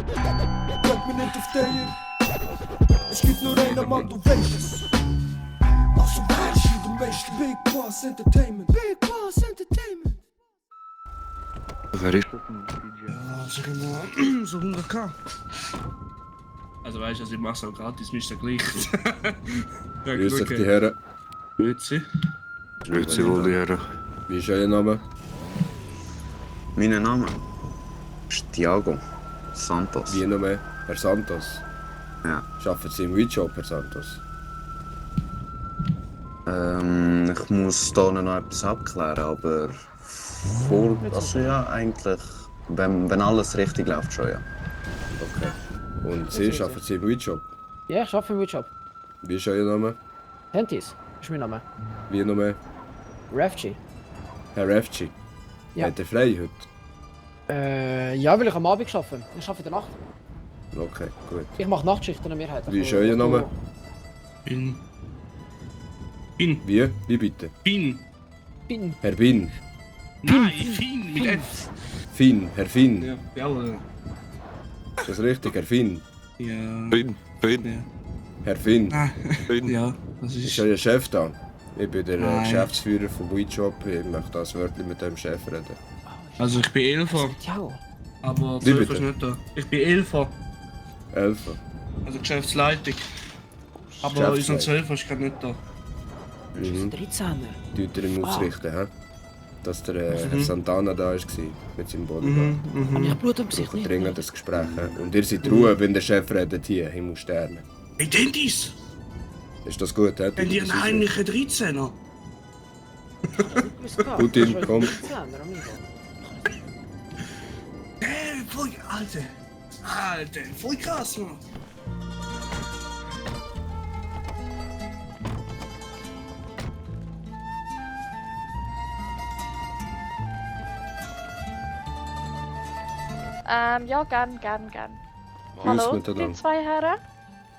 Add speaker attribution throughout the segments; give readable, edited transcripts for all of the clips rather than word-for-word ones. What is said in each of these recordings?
Speaker 1: Drück mir nicht auf den hier. Es gibt nur einen Mann, du weißt es. Also weißt du, der Meister. Big Boss Entertainment. Big Boss Entertainment.
Speaker 2: Wer ist das denn?
Speaker 3: Ja, sag ich mal, so 100k. Also weißt du, ich mach's auch gratis, mir ist ja gleich. Ja,
Speaker 4: Grüß dich, die Herren.
Speaker 3: Grüezi.
Speaker 2: Grüezi wohl, die Herren.
Speaker 4: Wie ist euer Name?
Speaker 2: Mein Name ist Thiago Santos.
Speaker 4: Wie noch mehr? Herr Santos.
Speaker 2: Ja.
Speaker 4: Arbeiten Sie im Weedshop, Herr Santos?
Speaker 2: Ich muss hier noch etwas abklären, aber also ja, eigentlich, wenn alles richtig läuft, schon ja.
Speaker 4: Okay. Und Sie, arbeiten Sie im Weedshop?
Speaker 5: Ja, ich arbeite im Weedshop.
Speaker 4: Wie ist euer Name?
Speaker 5: Hentis ist mein Name.
Speaker 4: Wie noch mehr?
Speaker 5: Refji.
Speaker 4: Herr Refci.
Speaker 5: Ja.
Speaker 4: Hat er frei heute?
Speaker 5: Ja, weil ich am Abend arbeite. Ich arbeite in der Nacht.
Speaker 4: Okay, gut.
Speaker 5: Ich mache Nachtschichten in der Mehrheit.
Speaker 4: Wie ist euer Name?
Speaker 3: Bin.
Speaker 4: Wie? Wie bitte?
Speaker 3: Bin.
Speaker 5: Bin.
Speaker 4: Herr Bin.
Speaker 3: Nein, Fin mit F.
Speaker 4: Fin. Herr Fin.
Speaker 3: Ja, ja.
Speaker 4: Ist das richtig, Herr Fin?
Speaker 3: Ja.
Speaker 2: Bin.
Speaker 3: Ja.
Speaker 4: Herr Fin.
Speaker 3: Ah,
Speaker 2: Bin.
Speaker 3: ja, das
Speaker 4: Ist
Speaker 3: ist.
Speaker 4: euer Chef da? Ich bin der
Speaker 3: Nein.
Speaker 4: Geschäftsführer vom Weedshop. Ich möchte das Wörtchen mit dem Chef reden.
Speaker 3: Also ich bin Elfer,
Speaker 5: Thiago.
Speaker 3: aber
Speaker 4: Wie
Speaker 3: 12
Speaker 4: bitte?
Speaker 3: ist nicht da. Ich bin Elfer,
Speaker 4: 11.
Speaker 3: also Geschäftsleitung. Aber
Speaker 4: Geschäftsleitung.
Speaker 3: unser 12 ist gerade nicht da.
Speaker 4: Mhm.
Speaker 5: 13er.
Speaker 4: Tut ihr ihm ausrichten, hä? Dass der Herr Santana da war mit seinem Bodyguard.
Speaker 5: Habe ich Blut am
Speaker 4: Wir
Speaker 5: Gesicht?
Speaker 4: brauchen
Speaker 5: Nicht?
Speaker 4: dringend das Gespräch. Hä? Und ihr seid Ruhe, wenn der Chef redet hier, Himmel Sterne.
Speaker 3: Hey, Dentis!
Speaker 4: Ist das gut, hä?
Speaker 3: Haben die einen heimlichen 13er?
Speaker 4: Putin, komm.
Speaker 5: 13er, amigo.
Speaker 3: Voll, Alter! Alter, voll krass, Mann!
Speaker 6: Ja, gern.
Speaker 4: Grüß
Speaker 6: Hallo, die
Speaker 4: miteinander.
Speaker 6: zwei Herren.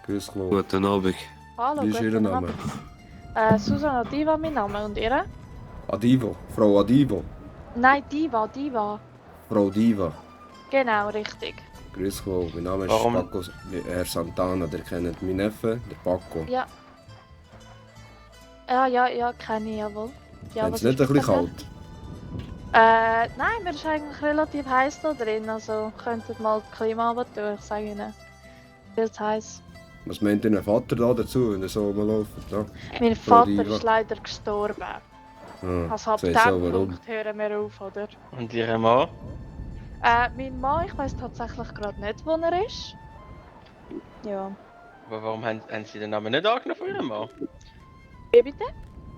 Speaker 4: Grüß Gott.
Speaker 2: Guten Abend.
Speaker 6: Hallo,
Speaker 4: Wie ist Ihr
Speaker 6: guten
Speaker 4: Name?
Speaker 6: Abend. Susanna Diva, mein Name. Und Ihre?
Speaker 4: Adivo. Frau Adivo.
Speaker 6: Nein, Diva.
Speaker 4: Frau Diva.
Speaker 6: Genau, richtig.
Speaker 4: Grüß Gott. Mein Name ist
Speaker 2: Warum?
Speaker 4: Paco Herr Santana. Der kennt meinen Neffen, der Paco.
Speaker 6: Ja. Ja, kenne ich, jawohl. Ja,
Speaker 4: Haben
Speaker 6: was
Speaker 4: Sie nicht
Speaker 6: ist
Speaker 4: ein bisschen
Speaker 6: bitte?
Speaker 4: kalt?
Speaker 6: Nein, mir ist eigentlich relativ heiß da drin, also könntet mal das Klima runter tun, ich sage Ihnen. Viel zu heiß.
Speaker 4: Was meint Ihr Vater da dazu, wenn er so rumläuft? Ja?
Speaker 6: Mein
Speaker 4: Frau
Speaker 6: Vater
Speaker 4: Diva.
Speaker 6: ist leider gestorben. Also ab
Speaker 4: Sei
Speaker 6: dem
Speaker 4: so, warum?
Speaker 6: Punkt hören wir auf, oder?
Speaker 2: Und Ihre Mann?
Speaker 6: Mein Mann, ich weiß tatsächlich gerade nicht, wo er ist. Ja.
Speaker 7: Aber warum haben Sie den Namen nicht angenommen von Ihrem Mann?
Speaker 6: Wie bitte?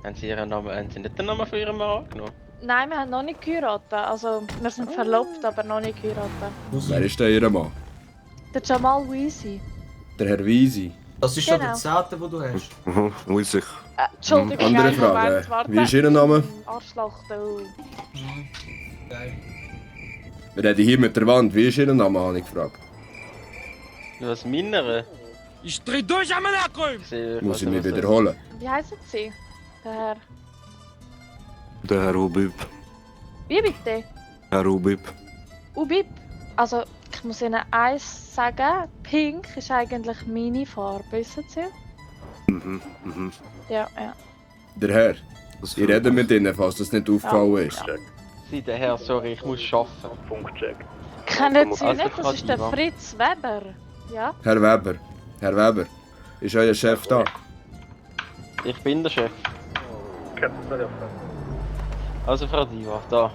Speaker 7: Haben Sie nicht den Namen von Ihrem Mann angenommen?
Speaker 6: Nein, wir haben noch nicht geheiratet. Also, wir sind verlobt, aber noch nicht geheiratet.
Speaker 4: Wer ist denn Ihr Mann?
Speaker 6: Der Jamal Weezy.
Speaker 4: Der Herr Wiesi.
Speaker 8: Das ist schon der
Speaker 6: Genau.
Speaker 8: 10., den du hast.
Speaker 2: Weiß ich.
Speaker 6: Entschuldigung,
Speaker 4: Andere
Speaker 6: einen
Speaker 4: Frage.
Speaker 6: Moment, warte.
Speaker 4: Wie ist Ihr Name?
Speaker 6: Arschloch, du.
Speaker 8: Geil.
Speaker 4: Wir reden hier mit der Wand. Wie ist Ihr Name, habe ich gefragt.
Speaker 7: Was meiner?
Speaker 3: Ich dreh durch am Lackräum!
Speaker 4: Muss ich mich wiederholen?
Speaker 6: Wie heißen Sie? Der Herr.
Speaker 2: Der Herr Ubib.
Speaker 6: Wie bitte?
Speaker 2: Herr Ubib.
Speaker 6: Ubib. Also, ich muss Ihnen eins sagen. Pink ist eigentlich meine Farbe, wissen Sie?
Speaker 2: Mhm.
Speaker 6: Ja.
Speaker 4: Der Herr.
Speaker 2: Das
Speaker 4: Ich rede mit Ihnen, falls das nicht aufgefallen ist.
Speaker 7: Sie, der Herr, sorry, ich muss arbeiten.
Speaker 6: Kennen Sie
Speaker 7: Also,
Speaker 6: nicht? Das ist der
Speaker 7: Frau
Speaker 6: Fritz Weber. Ja?
Speaker 4: Herr Weber. Ist euer Chef da?
Speaker 7: Ich bin der Chef. Also Frau Diva, da.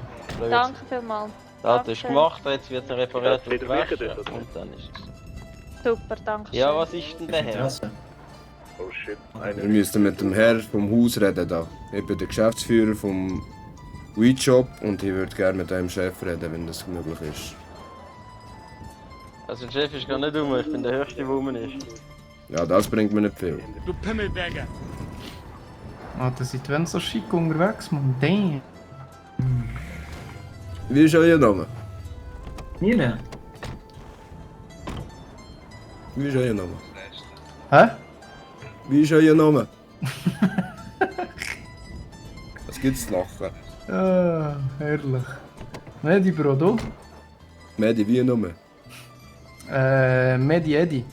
Speaker 6: Danke vielmals.
Speaker 7: Das ist
Speaker 6: Dankeschön.
Speaker 7: gemacht, jetzt wird er repariert und gewaschen. Und dann ist es.
Speaker 6: Super, danke schön.
Speaker 7: Ja, was ist denn der Herr?
Speaker 8: Interesse.
Speaker 4: Wir müssen mit dem Herr vom Haus reden da. Ich bin der Geschäftsführer vom Weedshop und ich würde gerne mit einem Chef reden, wenn das möglich ist.
Speaker 7: Also der Chef ist gar nicht um, ich bin der Höchste, der rum ist.
Speaker 4: Ja, das bringt mir nicht viel.
Speaker 3: Du Pimmelberger!
Speaker 9: Alter, seid ihr so schick unterwegs, Mann? Damn.
Speaker 4: Wie ist euer Name?
Speaker 9: Mine?
Speaker 4: Wie ist euer Name?
Speaker 9: Hä?
Speaker 4: Wie ist euer Name? Was gibt's zu lachen?
Speaker 9: Ah, herrlich. Medi, Bro, du?
Speaker 4: Medi, wie Name?
Speaker 9: Medi Eddy.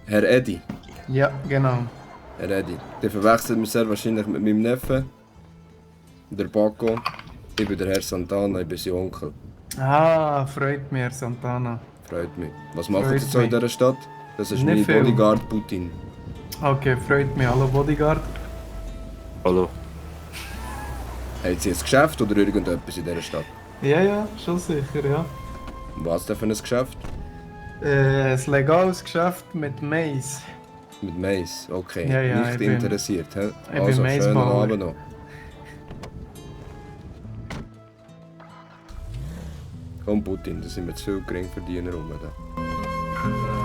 Speaker 4: Herr Eddy.
Speaker 9: Ja, genau.
Speaker 4: Herr Eddy. Der verwechselt mich sehr wahrscheinlich mit meinem Neffen. Der Paco. Ich bin der Herr Santana, ich bin sein Onkel.
Speaker 9: Ah, freut mich, Herr Santana.
Speaker 4: Freut mich. Was machen
Speaker 9: Freut
Speaker 4: Sie so in
Speaker 9: mich.
Speaker 4: dieser Stadt? Das ist
Speaker 9: Nicht
Speaker 4: mein
Speaker 9: viel.
Speaker 4: Bodyguard Putin.
Speaker 9: Okay, freut mich. Hallo Bodyguard.
Speaker 7: Hallo.
Speaker 4: Haben Sie ein Geschäft oder irgendetwas in dieser Stadt?
Speaker 9: Ja, schon sicher, ja.
Speaker 4: Was denn für ein Geschäft?
Speaker 9: Ein legales Geschäft mit Mais.
Speaker 4: Mit Mais, okay.
Speaker 9: Ja, ja,
Speaker 4: Nicht
Speaker 9: ich bin-
Speaker 4: interessiert, hä?
Speaker 9: ich bin
Speaker 4: Also, schönen
Speaker 9: Maisbauer.
Speaker 4: Abend noch. Komm Putin, da sind wir zu viel Geringverdiener rum. Da.